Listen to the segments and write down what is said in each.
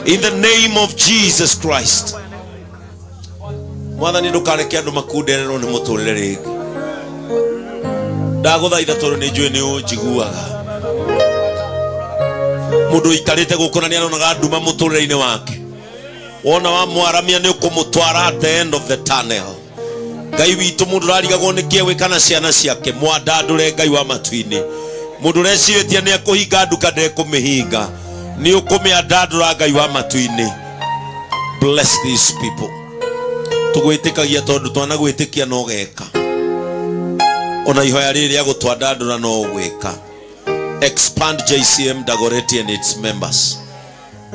In the name of Jesus Christ. Mwathani ndukareke andu makundererwo ni muturire ringi. Ndaguthaitha tondu ni njui ni unjiguaga. Mundu ikarite guku na ni aronaga nduma muturire-ini wake. Wona wa mwaramia ni ukumutwara at the end of the tunnel. Ngai witu mundu rarigagwo ni kiewe kana ciana ciake mwandandure Ngai wa matu-ini. Mundu recirĩtie ni akuhinga nduka ndekumihinga. Ni ukumiandandura Ngai wa matu-ini. Bless these people. Tugwitikagia tondu twana gwitikia no geka. Ona ihoya riri ria gutwandandura no gwika. Expand JCM Dagoretti and its members.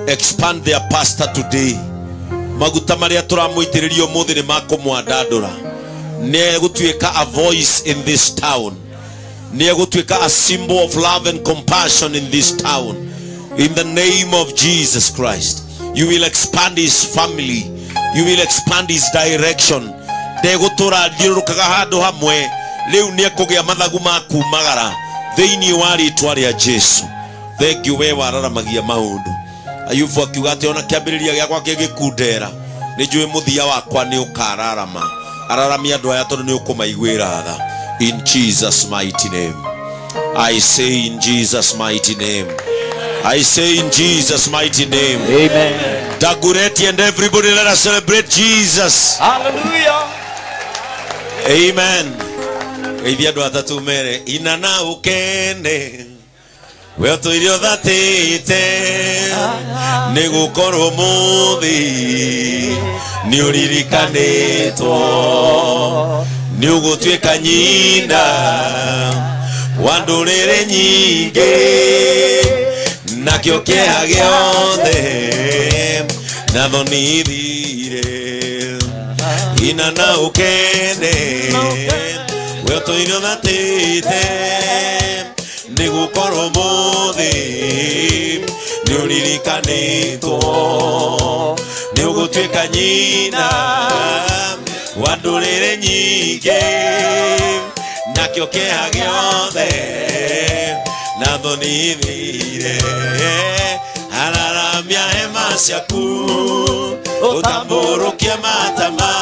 Expand their pastor today. Maguta maria turamuitiririo muthi ni makumwandandura. Ni egutuika a voice in this town. Ni egutuika a symbol of love and compassion in this town. In the name of Jesus Christ, you will expand his family. You will expand his direction. Ndegutura thiururukaga handu hamwe. Riu ni ekugia mathagu makumagara thiini wa ritwa ria Jesu. Thank you we wararamagia maundu. Ayubu akiuga ati ona kiambiriria giakwa kigikundera ni njui muthia wakwa ni ukararama. Araramia andu aya tondu ni ukumaiguira tha. In Jesus mighty name. I say in Jesus mighty name. I say in Jesus mighty name. Amen. Dagoretti and everybody, let us celebrate Jesus. Hallelujah. Amen. Geithia andu atatu mere inana ukene we utuire uthatite ni gukorwo muthi ni uririkanitwo ni ugutuika nyina wa nduriri nyingi nakio kieha giothe na thoni ithire. Inana ukene we utuire uthatite ni gukorwo muthi ni uririkanitwo ni ugutuika nyina wa nduriri nyingi nakio kieha giothe na thoni ithire. Araramia hema ciaku utamburukie matama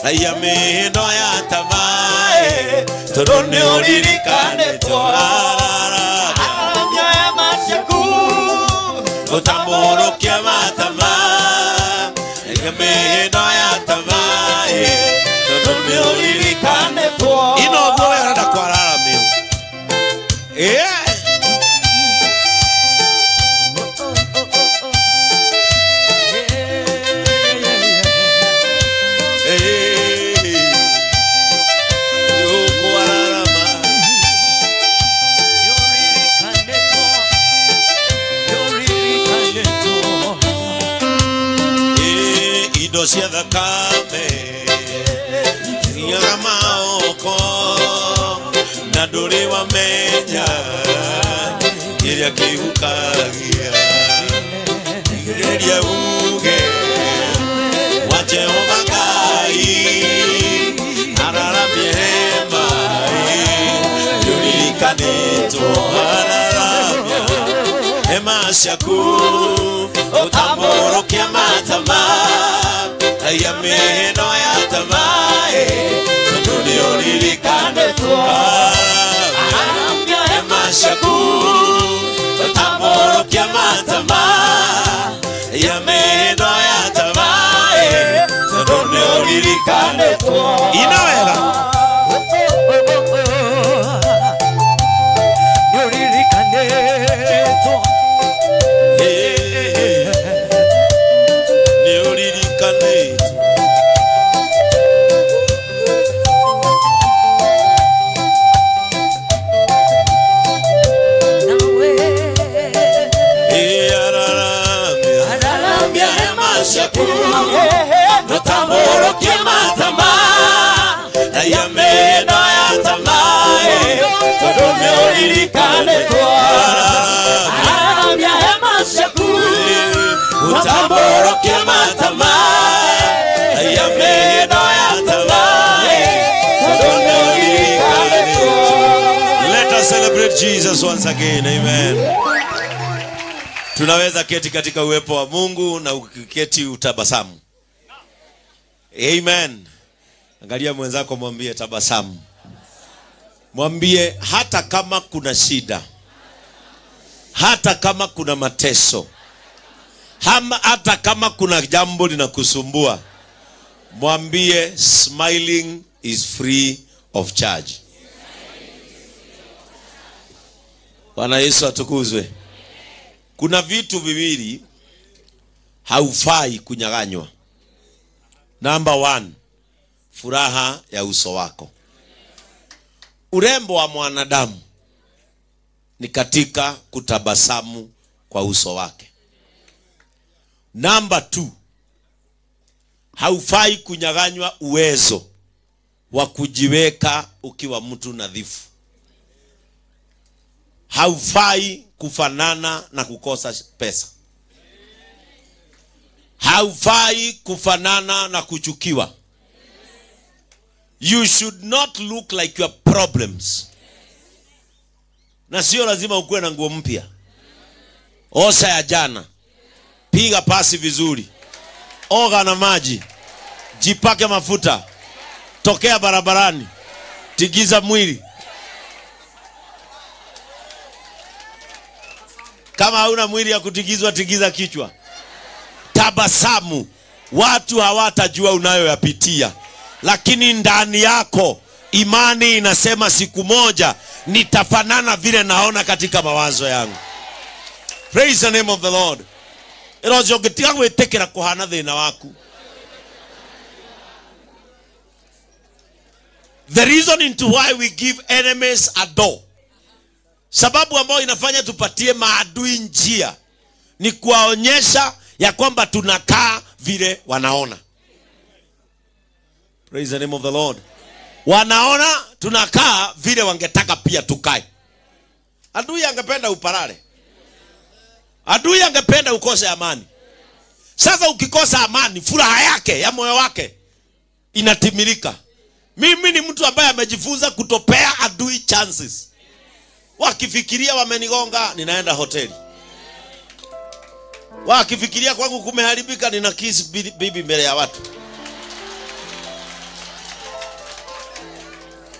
raia mĩhĩndo ya tama tondu ni uririkanĩtwo. Araramia hema ciaku utamburukie matama raia mĩhĩndo ya tama tondu ni uririkanĩtwo. Ino ũguo we ũrenda kwararamio. Yeah. Indo cia thakame thiaga maoko na ndũrĩ wamenya kĩrĩa kĩhukagia. Igĩrĩria uge wa Jehova Ngai araramie hema nĩũririkanĩtwo. Araramia hema ciaku utambũrũkie matama ya mĩhĩndo ya tama tondu nĩ ũririkanĩtwo. Araramia hema ciaku utambũrũkie matama ya mĩhĩndo ya tama tondu nĩ ũririkanĩtwo. Ina wega. Nĩ ũririkanĩtwo. Nĩ ũririkanĩtwo. Araramia hema ciaku utambũrũkie matama ya mĩhĩndo ya tama tondu nĩ ũririkanĩtwo. Araramia hema ciaku utambũrũkie matama ya mĩhĩndo ya tama tondu nĩ ũririkanĩtwo. Let us celebrate Jesus once again. Amen. Tunaweza keti katika uwepo wa Mungu na ukiketi utabasamu. Amen. Angalia mwenzako, mwambie tabasamu. Mwambie hata kama kuna shida, hata kama kuna mateso, hata kama kuna jambo linakusumbua, mwambie smiling is free of charge. Bwana Yesu atukuzwe. Kuna vitu viwili haufai kunyang'anywa. Number 1, furaha ya uso wako. Urembo wa mwanadamu ni katika kutabasamu kwa uso wake. Number 2, haufai kunyang'anywa uwezo wa kujiweka ukiwa mtu nadhifu. Haufai kufanana na kukosa pesa. Haufai kufanana na kuchukiwa. You should not look like your problems. Na sio lazima ukuwe na nguo mpya. Osha ya jana. Piga pasi vizuri. Oga na maji. Jipake mafuta. Tokea barabarani. Tigiza mwili. Kama hauna mwili ya kutigizwa, tigiza kichwa. Tabasamu. Watu hawatajua unayoyapitia, lakini ndani yako imani inasema siku moja nitafanana vile naona katika mawazo yangu. Praise the name of the Lord. Erojo getiga gwitikira kuhana thina waku. The reason into why we give enemies a door, sababu ambayo inafanya tupatie maadui njia, ni kuwaonyesha ya kwamba tunakaa vile wanaona. Praise the name of the Lord. Wanaona tunakaa vile wangetaka pia tukae. Adui angependa uparare. Adui angependa ukose amani. Sasa ukikosa amani, furaha yake ya moyo wake inatimilika. Mimi ni mtu ambaye amejifunza kutopea adui chances. Wakifikiria wamenigonga, ninaenda hoteli. Wakifikiria kwangu kumeharibika, nina kiss bibi mbele ya watu.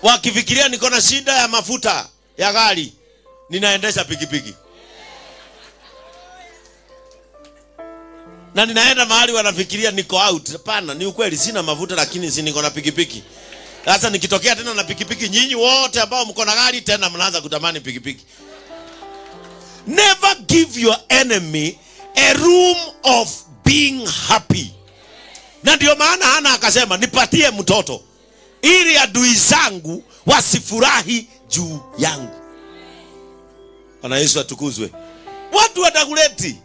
Wakifikiria niko na shida ya mafuta ya gari, ninaendesha pikipiki. Na ninaenda mahali wanafikiria niko out. Hapana, ni ukweli sina mafuta, lakini si niko na pikipiki. Sasa nikitokea tena na pikipiki, nyinyi wote ambao mko na gari tena mnaanza kutamani pikipiki. Never give your enemy a room of being happy. Na ndio maana Hana akasema nipatie mtoto ili adui zangu wasifurahi juu yangu. Bwana Yesu atukuzwe. Watu watakuleti.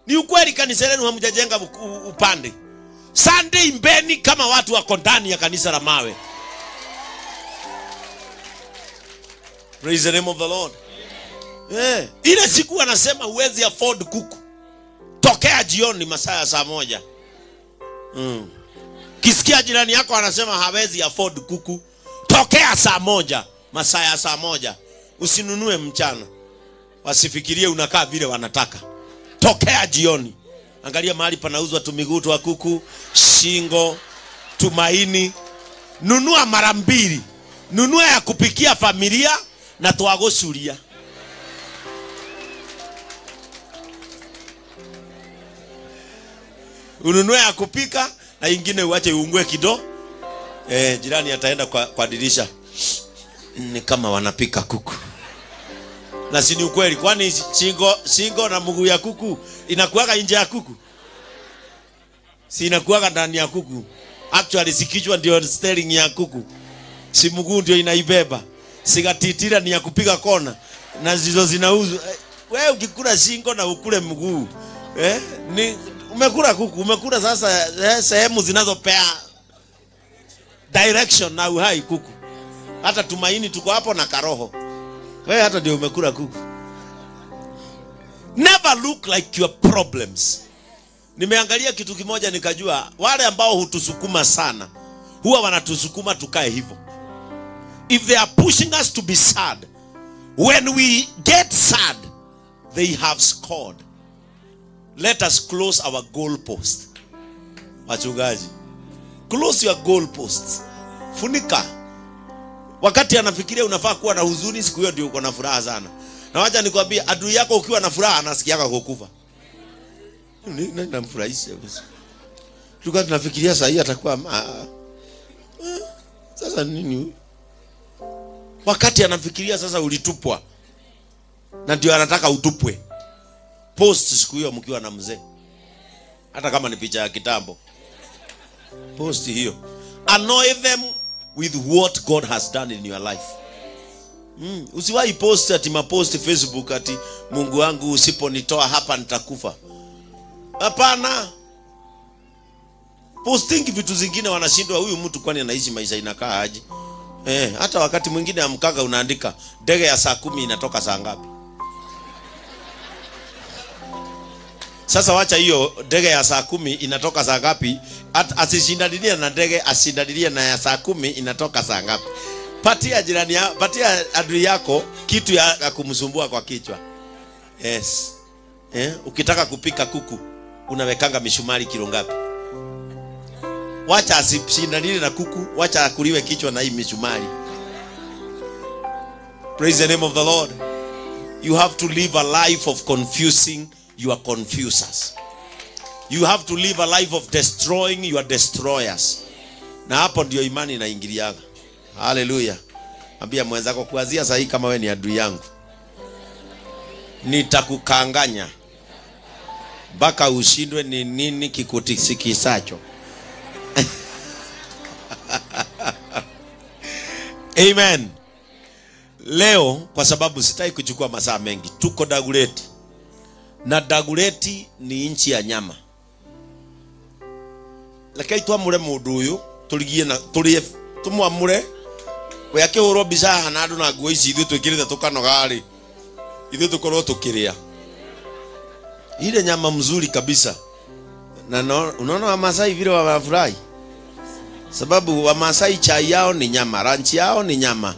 Ni ukweli kanisa lenu hamjajenga upande. Sunday imbeni kama watu wako ndani ya kanisa la mawe. Praise the name of the Lord. Ile siku anasema huwezi afford kuku. Tokea jioni masaa ya saa 1. Kisikia jirani yako anasema hawezi afford kuku, tokea saa 1, masaa ya saa 1. Usinunue mchana. Wasifikirie unakaa vile wanataka. Tokea jioni. Angalia mahali panauzwa tumiguu twa kuku, shingo, tumaini. Nunua mara 2. Nunua ya kupikia familia na twagosuria. Ununue ya kupika na ingine uache uungue kidogo. Jirani ataenda kwa dirisha. Ni kama wanapika kuku. Na si ni ukweli, kwani shingo na mguu ya kuku inakuwaga nje ya kuku? Si inakuwaga ndani ya kuku. Actually si kichwa ndio steering ya kuku. Si mguu ndio inaibeba. Sigatitira ni ya kupiga kona na zizo zinauzwa. Wewe ukikula shingo na ukule mguu, ni umekula kuku, umekula sasa sehemu zinazopea direction na uhai kuku. Hata tumaini tuko hapo na karoho. Wewe hata ndio umekula kuku. Never look like your problems. Nimeangalia kitu kimoja nikajua wale ambao hutusukuma sana huwa wanatusukuma tukae hivyo. If they are pushing us to be sad, when we get sad, they have scored. Let us close our goal post. Wachungaji, close your goal posts. Funika. Wakati anafikiria unafaa kuwa na huzuni, siku hiyo ndio uko na furaha sana. Na wacha nikwambie, adui yako ukiwa na furaha anasikiaga kukufa. Nani namfurahisha? Tulikuwa tunafikiria saa hii atakuwa sasa nini? Wakati anafikiria sasa ulitupwa, na ndio anataka utupwe. Post siku hiyo mkiwa na mzee, hata kama ni picha ya kitambo, post hiyo. Annoy them with what God has done in your life. Usiwahi post ati mapost Facebook ati Mungu wangu usiponitoa hapa nitakufa. Hapana. Posting vitu zingine wanashindwa, huyu mtu kwani anaishi maisha inakaa aje? Hata wakati mwingine amkaga unaandika ndege ya saa 10 inatoka saa ngapi? Sasa wacha hiyo ndege ya saa 10 inatoka saa ngapi? Asishindanilie na ndege, ashindanilie na ya saa 10 inatoka saa ngapi? Patia jirani yako, patia adui yako kitu ya kumsumbua kwa kichwa. Yes. Ukitaka kupika kuku unawekanga mishumari kilo ngapi? Wacha asishindanilie na kuku, wacha akuliwe kichwa na hii mishumari. Praise the name of the Lord. You have to live a life of confusing your confusers. You have to live a life of destroying your destroyers. Na hapo ndio imani inaingiliaga. Hallelujah. Ambia mwenzako, kuanzia sasa hii kama wewe ni adui yangu, nitakukanganya mpaka ushindwe ni nini kikutikisacho. Amen. Leo kwa sababu sitaki kuchukua masaa mengi, tuko Dagoretti. Na Dagoretti ni nchi ya nyama. Lakini twamure mundu uyu turigie na turie tumwamure we akihurwo mbica haha na andu na nguo ici ithuĩ twĩkĩrĩte tũkanoga rĩ, ithuĩ tũkorwo tũkĩrĩa ile nyama mzuri kabisa. Na unaona Wamasai vile wanafurahi, sababu Wamasai chai yao ni nyama, ranchi yao ni nyama,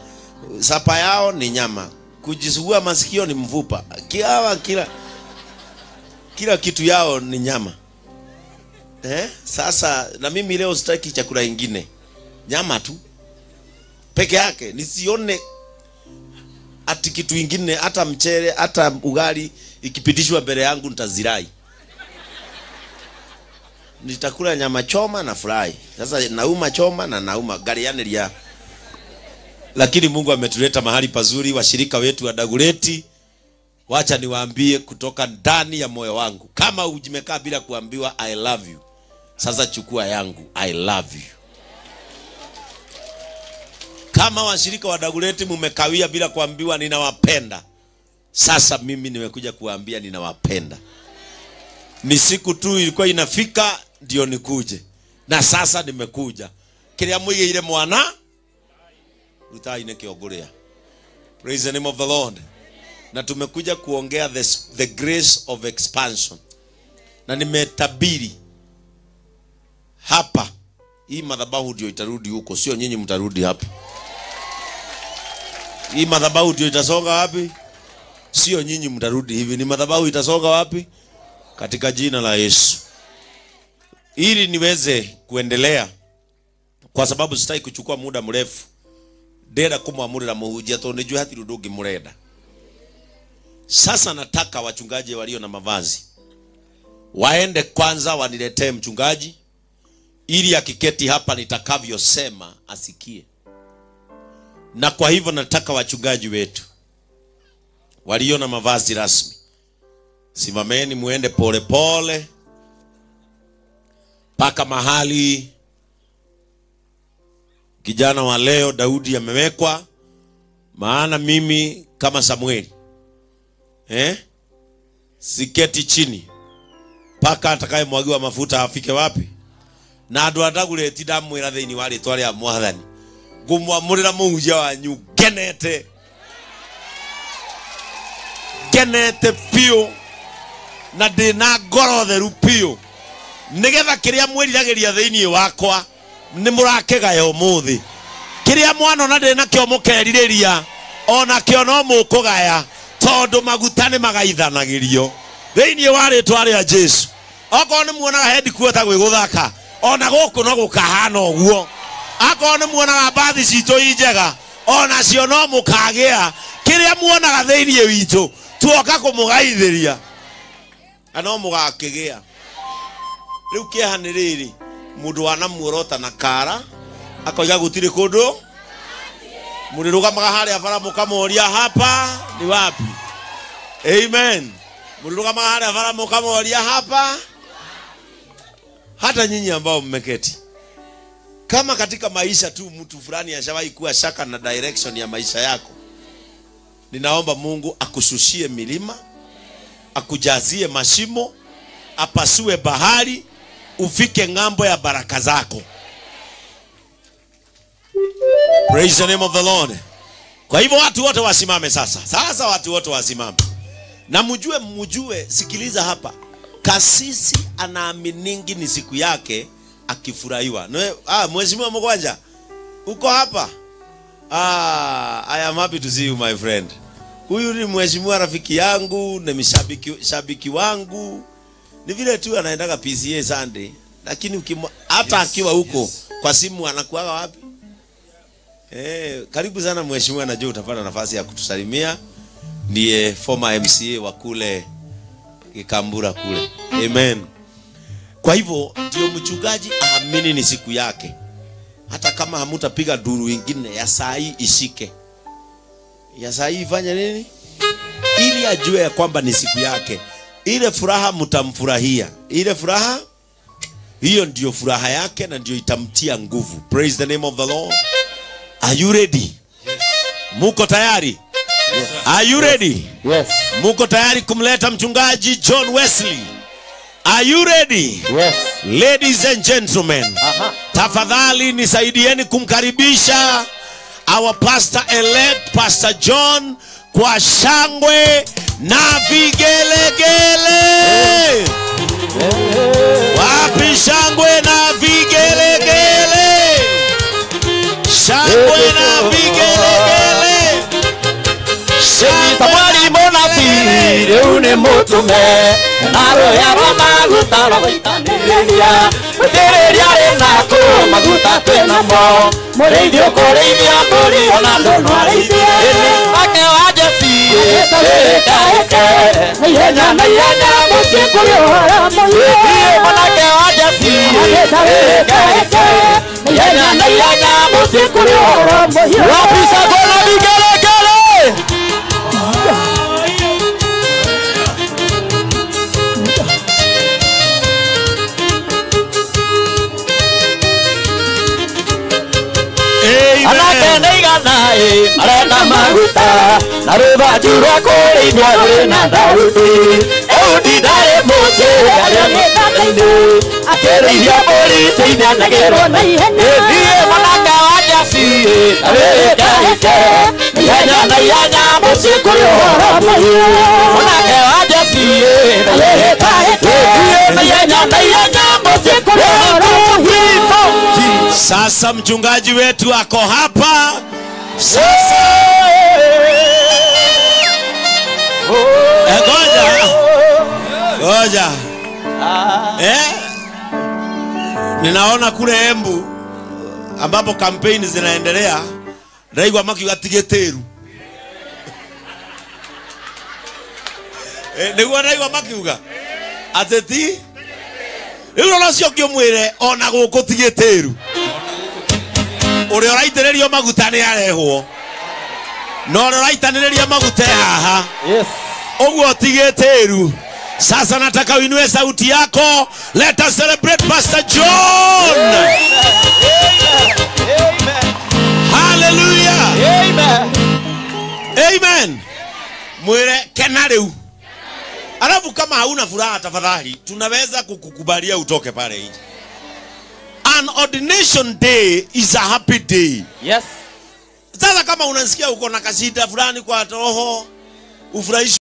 sapa yao ni nyama, kujisugua masikio ni mvupa, kila kitu yao ni nyama. Sasa na mimi leo sitaki chakula ingine, nyama tu peke yake, nisione ati kitu ingine, hata mchele hata ugali ikipitishwa mbele yangu nitazirai. Nitakula nyama choma na furahi. Sasa nauma choma na nauma garianeria. Lakini Mungu ametuleta mahali pazuri, washirika wetu wa Dagoretti. Wacha niwaambie kutoka ndani ya moyo wangu, kama ujimekaa bila kuambiwa I love you, sasa chukua yangu I love you. Kama washirika wa Dagoretti mumekawia bila kuambiwa ninawapenda, sasa mimi nimekuja kuambia ninawapenda. Ni siku tu ilikuwa inafika ndio nikuje, na sasa nimekuja. Kiria mwigeire mwana rutai ne kiongoria. Praise the name of the Lord. Na tumekuja kuongea the grace of expansion. Na nimetabiri hapa, hii madhabahu ndio itarudi huko, sio nyinyi mtarudi hapa. Hii madhabahu ndio itasonga wapi? Sio nyinyi mtarudi hivi, ni madhabahu itasonga wapi? Katika jina la Yesu. Ili niweze kuendelea, kwa sababu sitaki kuchukua muda mrefu, ndera kumwamurira muhunjia tondu nijue hatiri undu ngimurenda. Sasa nataka wachungaji walio na mavazi waende kwanza waniletee mchungaji, ili akiketi hapa nitakavyosema asikie. Na kwa hivyo nataka wachungaji wetu walio na mavazi rasmi, simameni muende pole pole paka mahali kijana wa leo Daudi amewekwa. Maana mimi kama Samueli siketi chini paka atakayemwagiwa mafuta afike wapi. Na andu a Dagoretti ndamwira thiini wa ritwa ria Mwathani, ngumwamurira muhunjia wanyu ngenete, ngenete biũ, na ndina ngoro theru biũ, nigetha kiria mwĩriragĩria thĩinĩ wakwa nĩ mũrakĩgaya ũmũthĩ. Kiria mwanona ndĩ nakĩo mũkerirĩria, ona kĩo no mũkũgaya, tondũ maguta nĩ magaithanagĩrio. Thĩinĩ wa rĩtwa rĩa Jesu. Okorwo nĩ muonaga headquarter gwĩ gũthaka, ona gũkũ no gũkahana ũguo. Akorwo nĩ muonaga mbathi citũ i njega, ona cio no mũkagĩa. Kĩrĩa muonaga thĩinĩ witũ tuoka kũmũgaithĩria na no mũgakĩgĩa. Rĩu kĩeha nĩ rĩrĩ, mũndũ wanamuorota na kara akoiga gũtirĩ kũndũ. Mũrĩrũgamaga harĩa bara mũkamoria hapa ni wapi? Amen. Mũrĩrũgamaga harĩa bara mũkamoria hapa. Hata nyinyi ambao mmeketi, kama katika maisha tu mtu fulani ashawahi kuwa shaka na direction ya maisha yako, ninaomba Mungu akushushie milima, akujazie mashimo, apasue bahari, ufike ng'ambo ya baraka zako. Praise the name of the Lord. Kwa hivyo watu wote wasimame sasa. Sasa watu wote wasimame. Na mjue, sikiliza hapa. Kasisi anaaminingi ni siku yake akifurahiwa. Mheshimiwa Mugwanja, uko hapa? I am happy to see you, my friend. Huyu ni mheshimiwa rafiki yangu, ni mshabiki wangu. Ni vile tu anaendaga PCA Sunday, lakini hata akiwa huko kwa simu anakuaga wapi? Karibu sana mheshimiwa, najua utapata nafasi ya kutusalimia. Ndiye former MCA wa kule Kikambura kule. Amen. Kwa hivyo ndio mchungaji aamini ni siku yake. Hata kama hamutapiga duru ingine ya saa hii ishike. Ya saa hii ifanye nini? Ili ajue ya kwamba ni siku yake. Ile furaha mtamfurahia. Ile furaha hiyo ndio furaha yake na ndio itamtia nguvu. Praise the name of the Lord. Are you ready? Yes. Muko tayari? Yes. Are you ready? Yes. Muko tayari kumleta mchungaji John Wesley? Are you ready? Yes. Ladies and gentlemen, tafadhali nisaidieni kumkaribisha our pastor elect, Pastor John, kwa shangwe na vigelegele. Wapi shangwe na vigelegele? Shangwe na vigelegele. Samueli monabii rĩu nĩ mũtũme na roya rwa maguta rwaitanĩria gũtirĩria rĩ nako maguta twĩ namo mũrĩithi ũkũrĩithia mbũri ona ndũnũ arĩithie ake wa Jesii ĩkaĩke na ihenya na ihenya mũciĩ kũrĩ ũhoro mũhiũ mwanake wa Jesii ĩkaĩke na ihenya na ihenya mũciĩ kũrĩ ũhoro mũhiũ wapica ngona vigelegele. Anake nĩigana marenda maguta na rũthanju rwa kũrĩithia rũrĩ na Daudi. Daudi ndarĩ mũciĩ arĩ gĩthaka-inĩ akĩrĩithia mbũri ciinanagĩrwo na ihenya. Ĩthiĩ mwanake wa Jesii wĩkaĩke na ihenya na ihenya mũciĩ kũrĩ ũhoro mũhiũ. Mwanake wa Jesii wĩkaĩke na ihenya na ihenya mũciĩ kũrĩ ũhoro mũhiũ. Sasa mchungaji wetu ako hapa. Sasa Ngoja. Ninaona kule Embu ambapo kampeni zinaendelea, ndaigua makiuga tigĩtĩru. Nĩguo ndaigua makiuga ateti rĩu ona ũcio ũngĩmwĩre ona gũkũ tigĩtĩru. Ũrĩa ũraitĩrĩrio maguta nĩ arehwo, na ũrĩa ũraitanĩrĩria maguta e haha. Yes. Ũguo tigĩtĩru. Sasa nataka uinue sauti yako. Let us celebrate Pastor John. Amen. Amen. Hallelujah. Amen. Amen. Mwire kena rĩu. Alafu kama hauna furaha tafadhali, tunaweza kukukubalia utoke pale nje. An ordination day is a happy day. Yes. Sasa kama unasikia uko na kasida fulani kwa roho, ufurahishe.